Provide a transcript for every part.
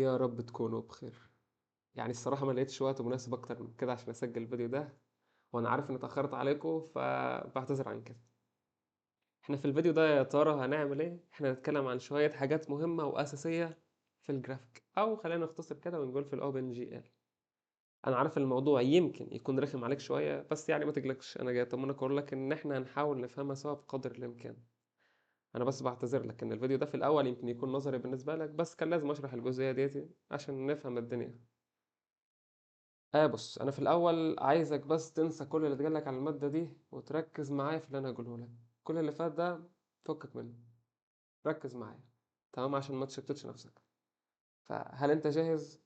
يا رب تكونوا بخير. يعني الصراحة ما لقيتش وقت مناسب أكتر من كده عشان أسجل الفيديو ده، وأنا عارف إني اتأخرت عليكم فبعتذر عن كده. إحنا في الفيديو ده يا ترى هنعمل إيه؟ إحنا هنتكلم عن شوية حاجات مهمة وأساسية في الجرافيك، أو خلينا نختصر كده ونقول في ال OpenGL. أنا عارف الموضوع يمكن يكون رخم عليك شوية، بس يعني ما تقلقش، أنا جاي أطمنك وأقول لك إن إحنا هنحاول نفهمها سوا بقدر الإمكان. أنا بس بعتذر لك إن الفيديو ده في الأول يمكن يكون نظري بالنسبة لك، بس كان لازم أشرح الجزئية ديتي عشان نفهم الدنيا. بص، أنا في الأول عايزك بس تنسى كل اللي اتقال لك على المادة دي وتركز معايا في اللي أنا هقوله لك. كل اللي فات ده فكك منه، ركز معايا تمام، عشان ما تشتتش نفسك. فهل أنت جاهز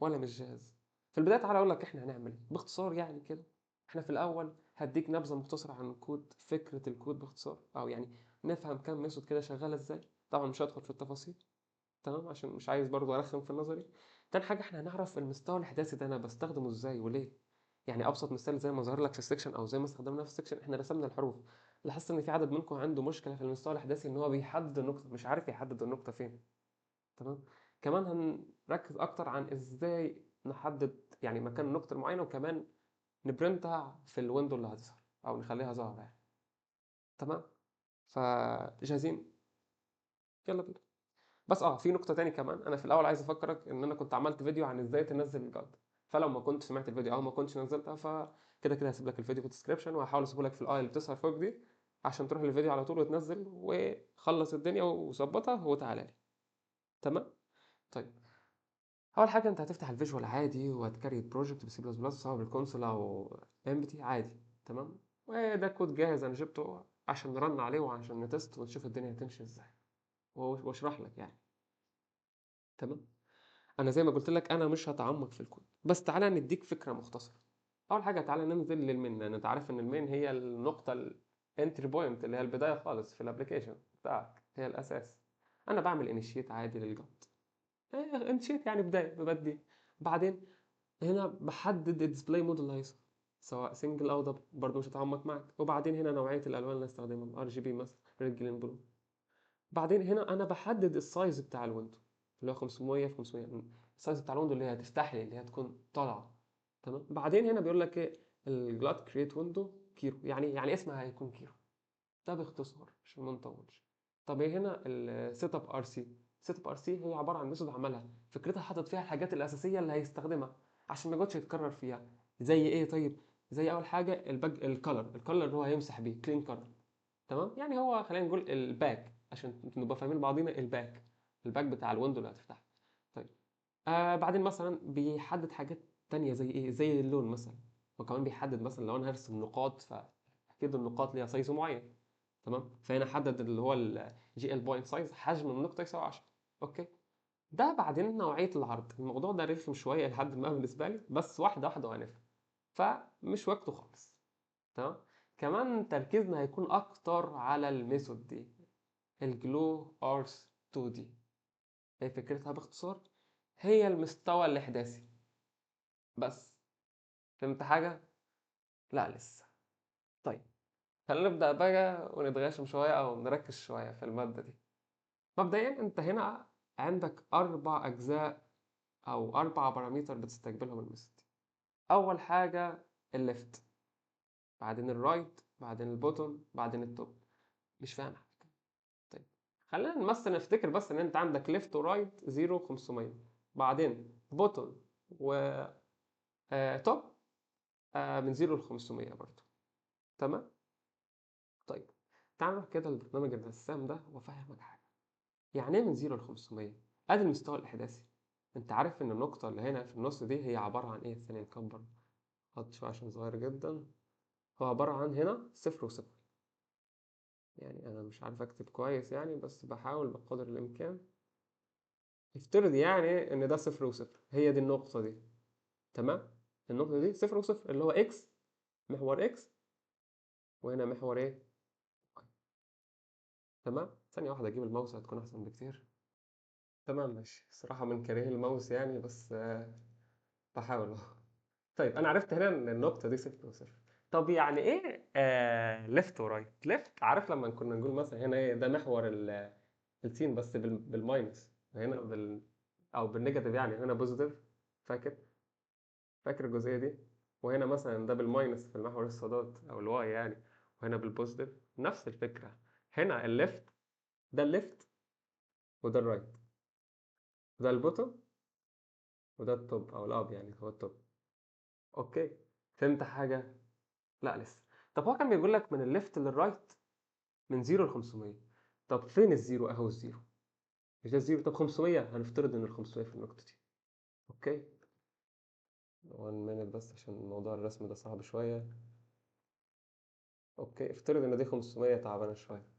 ولا مش جاهز؟ في البداية تعالى أقول لك إحنا هنعمل إيه باختصار. يعني كده إحنا في الأول هديك نبذة مختصرة عن الكود، فكرة الكود باختصار، أو يعني نفهم كام method كده شغالة إزاي. طبعا مش هدخل في التفاصيل تمام، عشان مش عايز برضو أرخم في النظري. تاني حاجة إحنا هنعرف المستوى الإحداثي ده أنا بستخدمه إزاي وليه. يعني أبسط مثال زي ما ظهر لك في ال section أو زي ما استخدمناه في ال section، إحنا رسمنا الحروف. لاحظت إن في عدد منكم عنده مشكلة في المستوى الإحداثي، إن هو بيحدد النقطة، مش عارف يحدد النقطة فين تمام. كمان هنركز أكتر عن إزاي نحدد يعني مكان النقطة المعينة، وكمان ن print ها في ال window اللي هتظهر أو نخليها ظاهرة يعني تمام. فجاهزين؟ يلا بينا. بس في نقطة تاني كمان، أنا في الأول عايز أفكرك إن أنا كنت عملت فيديو عن إزاي تنزل ال GUT، فلو ما كنتش سمعت الفيديو أو ما كنتش نزلتها فكده كده هسيب لك الفيديو في ال description، وهحاول أسيبه لك في ال i اللي بتظهر فوق دي عشان تروح للفيديو على طول وتنزل وخلص الدنيا وظبطها وتعالى لي تمام. طيب أول حاجة أنت هتفتح ال Visual عادي وهت create project ب C plus plus سواء بال console أو empty عادي تمام. وده كود جاهز أنا جبته عشان ن run عليه وعشان ن test ونشوف الدنيا هتمشي إزاي واشرح لك يعني تمام. انا زي ما قلت لك انا مش هتعمق في الكود، بس تعالى نديك فكرة مختصره. اول حاجة تعالى ننزل لل main، لان انت عارف ان ال main هي النقطة ال entry point اللي هي البداية خالص في ال application بتاعك، هي الاساس. انا بعمل initiate عادي لل GUT، initiate يعني بداية ببدي. بعدين هنا بحدد ال display mode اللي هيظهر سواء single او double، برضه مش هتعمق معاك. وبعدين هنا نوعية الالوان اللي هستخدمها RGB مثلا، red green blue. بعدين هنا انا بحدد ال size بتاع ال window اللي هو 500 في 500، ال size بتاع ال window اللي هي هتفتح لي، اللي هي هتكون طالعه تمام. بعدين هنا بيقول لك ايه ال glutCreateWindow كيرو، يعني اسمها هيكون كيرو. ده باختصار عشان ما نطولش. طب ايه هنا السيت اب ار سي؟ سيت اب ار سي هي عبارة عن method عملها، فكرتها حاطط فيها الحاجات الاساسية اللي هيستخدمها عشان ما يقعدش يتكرر فيها. زي ايه؟ طيب زي اول حاجة ال back ال color، ال color اللي هو هيمسح بيه clean color تمام. يعني هو خلينا نقول ال back عشان نبقى فاهمين بعضينا، ال back بتاع ال window اللي هتفتحها. طيب بعدين مثلا بيحدد حاجات تانية زي ايه؟ زي اللون مثلا، وكمان بيحدد مثلا لو انا هرسم نقاط فاكيد النقاط ليها size معين تمام. فهنا حدد اللي هو ال GL point size، حجم النقطة يساوي 10 okay. ده بعدين نوعية العرض، الموضوع ده رخم شوية لحد ما بالنسبة لي، بس واحدة واحدة وهنفهم، فمش وقته خالص تمام. كمان تركيزنا هيكون اكتر على ال method دي ال glOrtho 2D. هي فكرتها باختصار هي المستوى الاحداثي بس. فهمت حاجة؟ لا لسه. طيب خلينا نبدأ بقى ونتغاشم شوية أو نركز شوية في المادة دي. مبدئيا أنت هنا عندك 4 أجزاء أو 4 parameter بتستقبلهم ال method دي. أول حاجة ال left، بعدين ال right، بعدين ال bottom، بعدين ال top. مش فاهم حاجة. طيب خلينا بس نفتكر بس إن أنت عندك left و right 0 500، بعدين bottom و top من 0 ل 500 برضو تمام. طيب تعال نروح كده للبرنامج الرسام ده وافهمك حاجة. يعني ايه من 0 ل 500؟ ادي المستوى الاحداثي. انت عارف ان النقطة اللي هنا في النص دي هي عبارة عن ايه؟ ثانية نكبر خط شوية عشان صغير جدا. هو عبارة عن هنا 0 و0. يعني انا مش عارف اكتب كويس يعني، بس بحاول بقدر الامكان. افترض يعني ان ده 0 و0، هي دي النقطة دي تمام. النقطة دي 0 و0 اللي هو X، محور X، وهنا محور ايه؟ تمام. ثانية واحدة اجيب الماوس هتكون احسن بكتير. تمام ماشي. الصراحة من كريه الماوس يعني، بس بحاول اهو. طيب انا عرفت هنا ان النقطة دي 0 و0. طب يعني ايه left و right؟ left عارف لما كنا نقول مثلا هنا ايه ده محور السين بس بال minus، هنا او بال negative يعني، هنا positive، فاكر الجزئية دي؟ وهنا مثلا ده بال minus في المحور الصادات او ال Y يعني، وهنا بال positive. نفس الفكرة هنا ال left، ده ال left وده ال right، ده ال bottom وده ال top او ال up يعني هو ال top. okay فهمت حاجة؟ لا لسه. طب هو كان بيقول لك من ال left لل right من 0 ل 500. طب فين ال zero؟ اهو ال zero، مش ده ال zero؟ طب 500، هنفترض ان ال 500 في النقطة دي. okay 1 minute بس عشان موضوع الرسم ده صعب شوية. okay افترض ان دي 500 تعبانة شوية،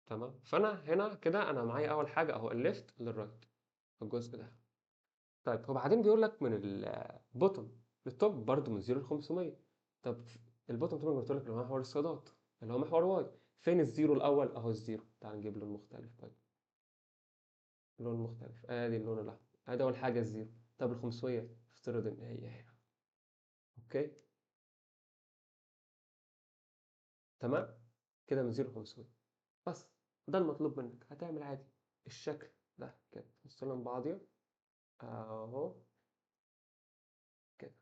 تمام. فانا هنا كده انا معايا اول حاجة اهو ال left لل right الجزء ده. طيب وبعدين بيقول لك من ال bottom لل top برضه من 0 ل 500. طب ال bottom طبعا قلت لك اللي هو محور الصادات اللي هو محور Y. فين ال zero الاول؟ اهو ال zero. تعال نجيب لون مختلف. طيب لون مختلف، ادي اللون الاحمر، ادي اول حاجة ال zero. طب ال 500 افترض ان هي هنا. okay تمام كده من 0 ل 500 بس، ده المطلوب منك. هتعمل عادي الشكل ده كده، نوصلهم بعضيها اهو كده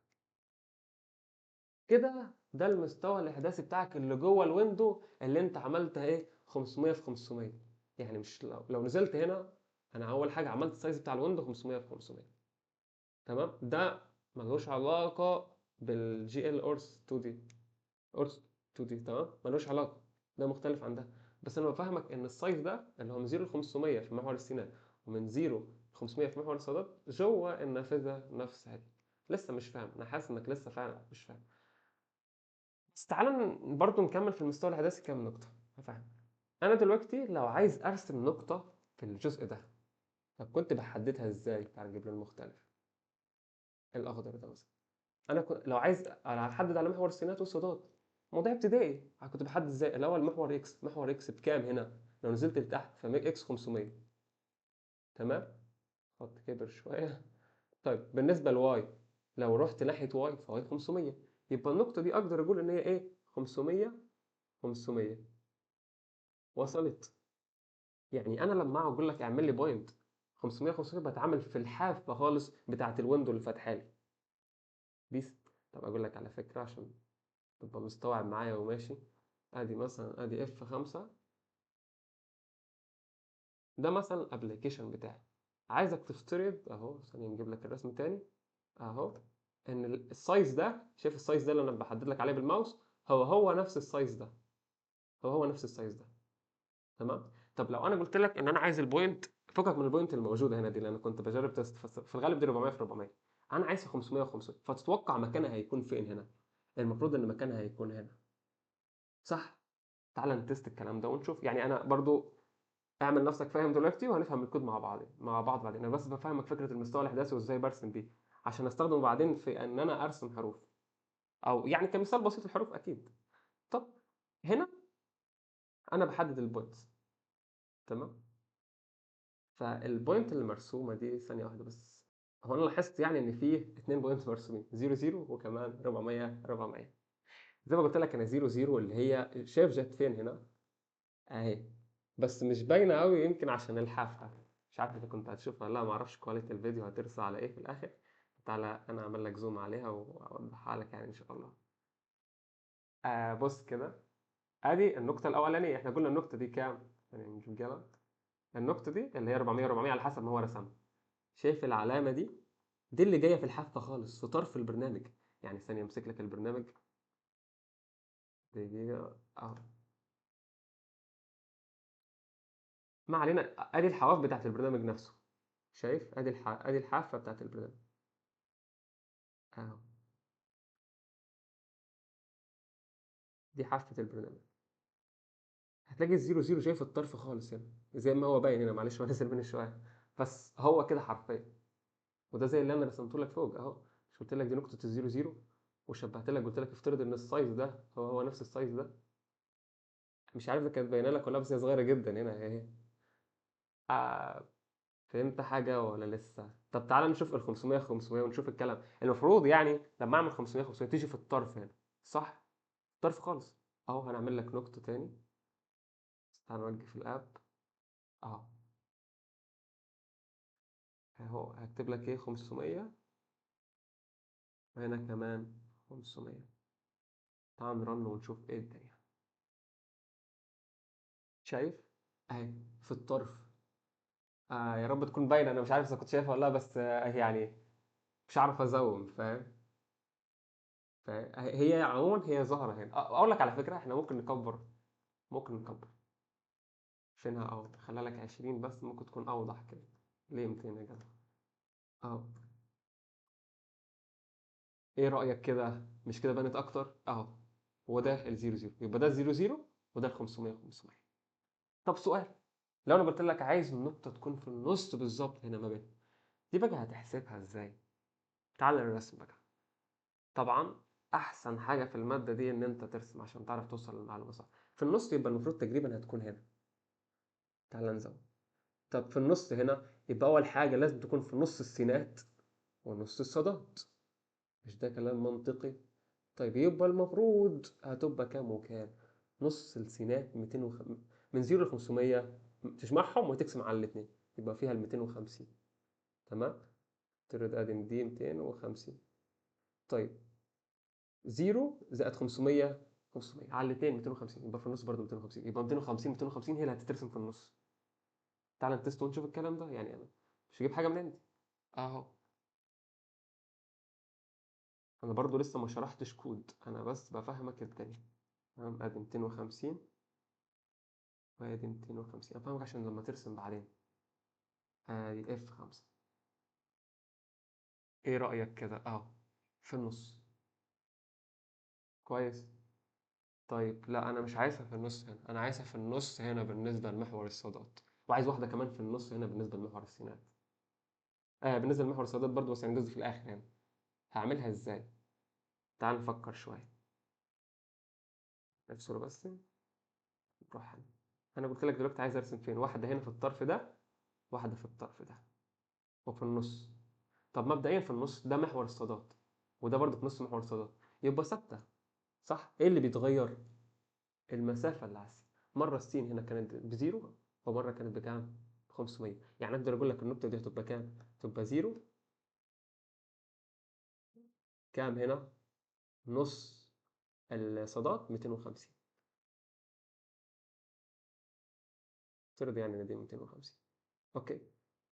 كده. ده المستوى الاحداثي بتاعك اللي جوه ال window اللي انت عملتها ايه 500 في 500. يعني مش لو نزلت هنا، انا اول حاجة عملت ال size بتاع ال window 500 في 500، تمام. ده ملوش علاقة بال GL Orth 2D، Orth 2D، تمام، ملوش علاقة، ده مختلف عن ده. بس انا بفهمك ان ال size ده اللي هو من 0 ل 500 في محور السينات ومن 0 ل 500 في محور الصادات جوه النافذة نفسها دي. لسه مش فاهم، انا حاسس انك لسه فعلا مش فاهم. بس تعالى برضو نكمل في المستوى الهندسي كام نقطة هفهم. انا دلوقتي لو عايز ارسم نقطة في الجزء ده، طب كنت بحددها ازاي؟ تعالى نجيب لون مختلف، الاخضر ده مثلا. انا كنت لو عايز احدد على محور السينات والصادات، موضوع ابتدائي، كنت بحدد ازاي؟ الاول محور X، محور X بكام هنا؟ لو نزلت لتحت ف X 500، تمام، خط كبر شوية. طيب بالنسبة ل Y، لو رحت ناحية Y ف Y 500، يبقى النقطة دي اقدر اقول ان هي ايه؟ 500 500. وصلت؟ يعني انا لما اقول لك اعمل لي point 500 500 بتعامل في الحافة خالص بتاعه ال window اللي فاتحة لي بيس. طب اقول لك على فكرة عشان تبقى مستوعب معايا وماشي، ادي مثلا ادي F 5، ده مثلا ال application بتاعي. عايزك تفترض اهو، ثانية نجيب لك الرسم تاني اهو، ان ال size ده، شايف ال size ده اللي انا بحدد لك عليه بالماوس، هو نفس ال size ده، هو نفس ال size ده، تمام. طب لو انا قلت لك ان انا عايز ال point، فكك من ال point الموجودة هنا دي اللي انا كنت بجرب test، في الغالب دي 400 في 400، انا عايز في 500 و500، فتتوقع مكانها هيكون فين هنا؟ المفروض ان مكانها هيكون هنا، صح؟ تعال ن test الكلام ده ونشوف. يعني انا برضو اعمل نفسك فاهم دلوقتي وهنفهم الكود مع بعض بعدين. انا بس بفهمك فكرة المستوى الاحداثي وازاي برسم بيه عشان استخدمه بعدين في ان انا ارسم حروف، او يعني كمثال بسيط الحروف اكيد. طب هنا انا بحدد ال points، تمام. فال point اللي مرسومه دي، ثانية واحدة بس، هو انا لاحظت يعني ان فيه 2 point مرسومين، 0 0 وكمان 400 400. زي ما قلت لك انا 0 0 اللي هي شايف جت فين هنا اهي، بس مش باينة قوي يمكن عشان الحافة، مش عارف اذا كنت هتشوفها لا، ما اعرفش quality الفيديو هترسى على ايه في الاخر. تعالى انا اعمل لك zoom عليها واوضحها لك يعني ان شاء الله. بص كده، ادي النقطة الاولانية، احنا قلنا النقطة دي كام؟ يعني نجيب قلم. النقطة دي اللي هي 400 400 على حسب ما هو رسمها. شايف العلامة دي؟ دي اللي جاية في الحافة خالص في طرف البرنامج. يعني ثانية امسك لك البرنامج دقيقة اهو، ما علينا. ادي الحواف بتاعت البرنامج نفسه، شايف؟ ادي الحافة بتاعت البرنامج اهو، دي حافة البرنامج. هتلاقي ال zero zero شايف الطرف خالص هنا زي ما هو باين هنا، معلش هو نزل مني شوية بس هو كده حرفيا. وده زي اللي انا رسمته لك فوق اهو، مش قلت لك دي نقطة ال zero zero وشبهت لك قلت لك افترض ان ال size ده هو نفس ال size ده. مش عارف اذا كانت باينة لك ولا، بس هي صغيرة جدا هنا اهي. فهمت حاجة ولا لسه؟ طب تعالى نشوف ال 500 500 ونشوف الكلام. المفروض يعني لما اعمل 500 500 تيجي في الطرف هنا، صح؟ الطرف خالص اهو. هنعمل لك نقطة تاني، تعالى نوقف ال app اهو. اهو هكتب لك ايه 500، وهنا كمان 500. تعال ن run ونشوف ايه الدنيا. شايف اهي في الطرف. يا رب تكون باينة، انا مش عارف اذا كنت شايفها ولا لا، بس يعني مش عارف ا zoom، فاهم؟ هي عموما هي ظاهره هنا. اقول لك على فكرة احنا ممكن نكبر، ممكن نكبر فينها اهو، خليها لك 20 بس، ممكن تكون اوضح كده. ليه 200 يا جدع؟ اهو ايه رايك كده؟ مش كده بانت اكتر؟ اهو وده ال zero zero، يبقى ده ال zero zero وده ال 500 500. طب سؤال، لو انا قلت لك عايز النقطة تكون في النص بالظبط هنا ما بينهم، دي بقى هتحسبها ازاي؟ تعال للرسم بقى. طبعا احسن حاجة في المادة دي ان انت ترسم عشان تعرف توصل للمعلومة صح. في النص يبقى المفروض تقريبا هتكون هنا. تعال نزود. طب في النص هنا يبقى اول حاجة لازم تكون في نص السينات ونص الصادات، مش ده كلام منطقي؟ طيب يبقى المفروض هتبقى كام وكام؟ نص السينات من 0 ل 500 تجمعهم وتقسم على الاثنين، يبقى فيها ال 250. تمام؟ ترد ادي دي 250. طيب 0 زائد 500، 500 على الاثنين 250، يبقى في النص برضه 250، يبقى 250 250 هي اللي هتترسم في النص. تعال ن test ونشوف الكلام ده، يعني انا مش هجيب حاجة من عندي اهو. انا برضو لسه ما شرحتش كود، انا بس بفهمك الدنيا. تمام؟ ادي 250 وادي 250، افهمك عشان لما ترسم بعدين. ادي F 5. ايه رأيك كده؟ اهو في النص. كويس. طيب لا انا مش عايزها في النص هنا، انا عايزها في النص هنا بالنسبة لمحور الصادات، وعايز واحدة كمان في النص هنا بالنسبة لمحور السينات. بالنسبة لمحور الصادات برضو، بس يعني قصدي في الآخر هنا. هعملها ازاي؟ تعال نفكر شوية. افصله بس نروح هنا. انا قلت لك دلوقتي عايز ارسم فين؟ واحدة هنا في الطرف ده، واحدة في الطرف ده، وفي النص. طب مبدئيا في النص ده محور الصادات، وده برضه في نص محور الصادات، يبقى ثابتة صح؟ ايه اللي بيتغير؟ المسافة اللي على السين. مرة السين هنا كانت ب zero، ومرة كانت بكام؟ 500. يعني اقدر اقول لك النقطة دي هتبقى كام؟ تبقى zero كام هنا؟ نص الصادات 250. افترض يعني ان دي 250. okay.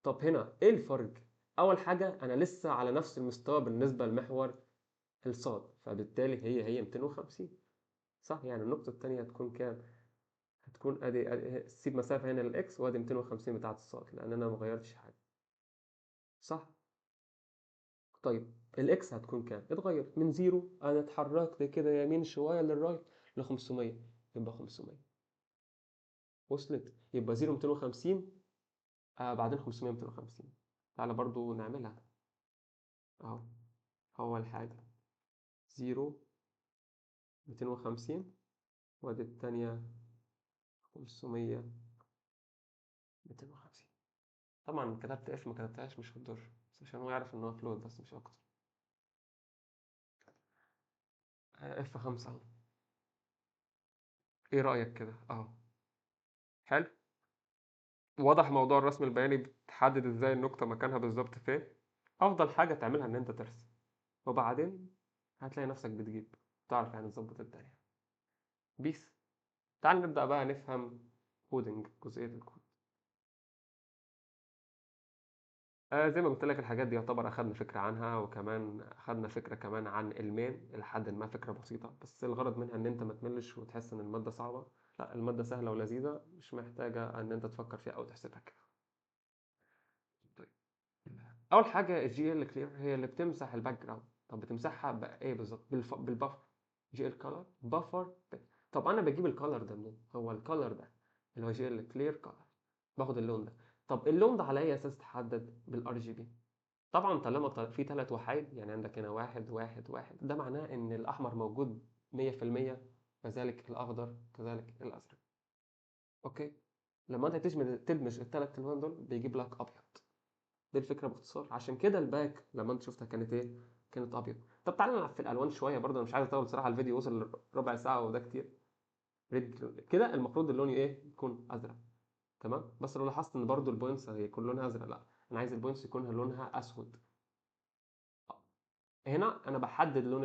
طب هنا ايه الفرق؟ اول حاجة انا لسه على نفس المستوى بالنسبة لمحور الصاد، فبالتالي هي 250 صح؟ يعني النقطة الثانية هتكون كام؟ هتكون ادي سيب مسافة هنا لل X، وادي 250 بتاعه الصاد، لان انا ما غيرتش حاجة صح؟ طيب ال X هتكون كام؟ اتغير من zero، انا اتحركت كده يمين شوية لل right ل 500، يبقى 500 وصلت، يبقى zero 250، بعدين 500 250. تعالى برضو نعملها اهو. اول حاجة zero 250، وادي التانية 500 250. طبعا كتبت F ما كتبتهاش مش هتضر، بس عشان هو يعرف ان هو float بس مش اكتر. F 5 اهو. ايه رأيك كده؟ اهو حلو. واضح موضوع الرسم البياني، بتحدد ازاي النقطة مكانها بالظبط فين. افضل حاجة تعملها ان انت ترسم، وبعدين هتلاقي نفسك بتجيب، تعرف يعني تظبط الدنيا. peace. تعال نبدأ بقى نفهم coding، جزئية الكود. زي ما قلت لك الحاجات دي يعتبر أخدنا فكرة عنها، وكمان أخدنا فكرة كمان عن ال main لحد ما، فكرة بسيطة، بس الغرض منها إن أنت ما تملش وتحس إن المادة صعبة. لا، المادة سهلة ولذيذة، مش محتاجة إن أنت تفكر فيها أو تحسبها كده. طيب أول حاجة ال GL clear هي اللي بتمسح ال background. طب بتمسحها بإيه بالظبط؟ بال buffer. GL color buffer. طب أنا بجيب ال color ده منين؟ هو ال color ده اللي هو GL clear color، باخد اللون ده. طب اللون ده على اي اساس اتحدد؟ بال RGB. طبعا طالما في 3 وحايد، يعني عندك هنا 1 1 1، ده معناه ان الاحمر موجود 100%، كذلك الاخضر، كذلك الازرق. okay، لما انت تدمج الثلاث الوان دول بيجيب لك ابيض. دي الفكرة باختصار. عشان كده ال back لما انت شفتها كانت ايه؟ كانت ابيض. طب تعالى نلعب في الالوان شوية برضه، انا مش عايز اطول صراحة، الفيديو وصل ربع ساعة وده كتير. red كده المفروض اللون ايه؟ يكون ازرق. تمام، بس لو لاحظت ان برضو ال points هيكون لونها ازرق، لا انا عايز ال points يكون لونها اسود. هنا انا بحدد لون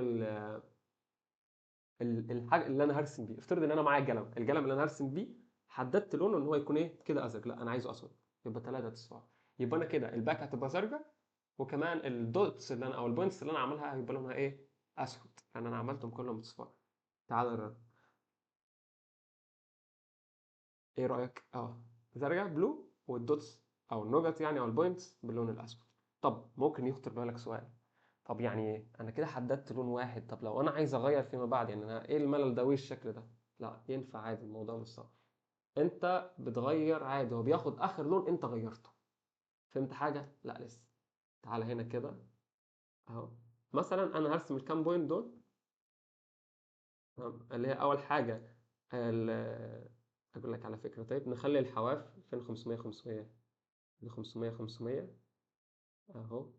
الحاجة اللي انا هرسم بيه. افترض ان انا معايا قلم، القلم اللي انا هرسم بيه حددت لونه ان هو يكون ايه كده ازرق، لا انا عايزه اسود، يبقى 3 اصفار. يبقى انا كده ال back هتبقى زرقاء، وكمان ال dots اللي انا او ال points اللي انا عاملها هيبقى لونها ايه؟ اسود، لان انا عملتهم كلهم اصفار. تعال ن run، ايه رايك؟ زرقاء blue وال dots او النقط يعني او ال points باللون الاسود. طب ممكن يخطر بالك سؤال، طب يعني انا كده حددت لون واحد، طب لو انا عايز اغير فيما بعد يعني انا ايه الملل ده وايه الشكل ده؟ لا ينفع عادي، الموضوع مش صعب، انت بتغير عادي، هو بياخد اخر لون انت غيرته. فهمت حاجة؟ لا لسه. تعال هنا كده اهو، مثلا انا هرسم الكام point دول، تمام، اللي هي اول حاجة اقول لك على فكرة. طيب نخلي الحواف فين؟ 500 500 دي 500 500 اهو،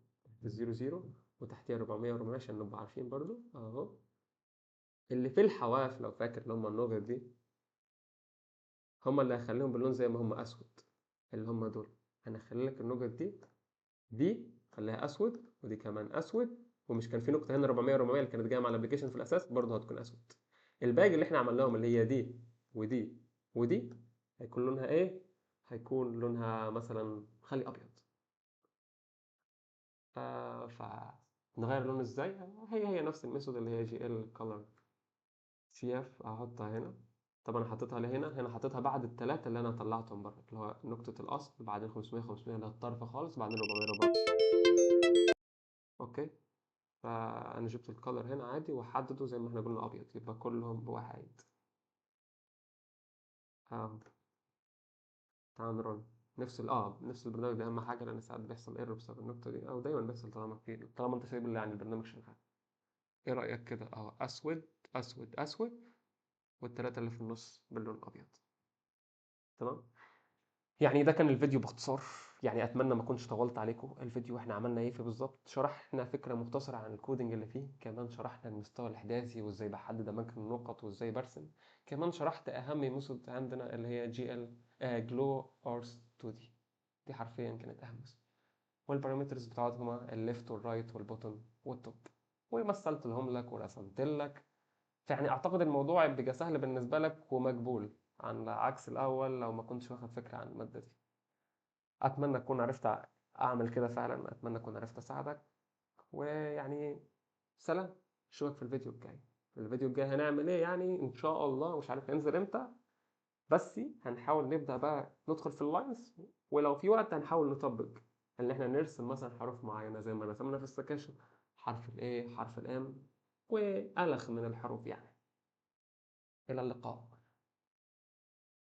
0 0 وتحتيها 400 400 عشان نبقى عارفين برضو اهو. اللي في الحواف لو فاكر اللي هم النقط دي هم اللي هخليهم باللون زي ما هم اسود، اللي هم دول. انا هخلي لك النقط دي خليها اسود، ودي كمان اسود، ومش كان في نقطة هنا 400 400 اللي كانت جاية مع ال application في الاساس برضه هتكون اسود. الباقي اللي احنا عملناهم اللي هي دي ودي ودي هيكون لونها ايه؟ هيكون لونها مثلا خلي ابيض. فنغير لونه ازاي؟ هي نفس ال method اللي هي GL color cf، هحطها هنا. طب انا حطيتها ليه هنا؟ هنا حطيتها بعد الثلاثة اللي انا طلعتهم بره، اللي هو نقطة الاصل، بعدين 500 500 اللي هي الطرف خالص، بعدين 400 400. okay، فانا جبت ال color هنا عادي وحدده زي ما احنا قلنا ابيض، يبقى كلهم بواحد. تعال ن run نفس نفس البرنامج ده. اهم حاجة لان ساعات بيحصل error بسبب النقطة دي، او دايما بيحصل طالما انت سايب يعني البرنامج شغال. ايه رايك كده؟ اسود اسود اسود، والثلاثة اللي في النص باللون الابيض. تمام، يعني ده كان الفيديو باختصار. يعني اتمنى ما اكونش طولت عليكم الفيديو. احنا عملنا ايه فيه بالظبط؟ شرحنا فكرة مختصره عن ال coding اللي فيه، كمان شرحنا المستوى الاحداثي وازاي بحدد اماكن النقط وازاي برسم، كمان شرحت اهم method عندنا اللي هي GL glow earth 2D، دي حرفيا كانت اهم method، وال parameters بتاعتهما ال left وال right وال bottom وال top، ومثلت لهم لك ورسمت لك. فيعني اعتقد الموضوع بقى سهل بالنسبة لك ومقبول، عن عكس الاول لو ما كنتش واخد فكرة عن المادة دي. اتمنى اكون عرفت اعمل كده فعلا، اتمنى اكون عرفت اساعدك، ويعني سلام، اشوفك في الفيديو الجاي. الفيديو الجاي هنعمل ايه يعني ان شاء الله مش عارف هينزل امتى، بس هنحاول نبدا بقى ندخل في ال lines، ولو في وقت هنحاول نطبق ان احنا نرسم مثلا حروف معينة زي ما رسمنا في السكاشن، حرف ال A حرف ال M والخ من الحروف يعني. الى اللقاء.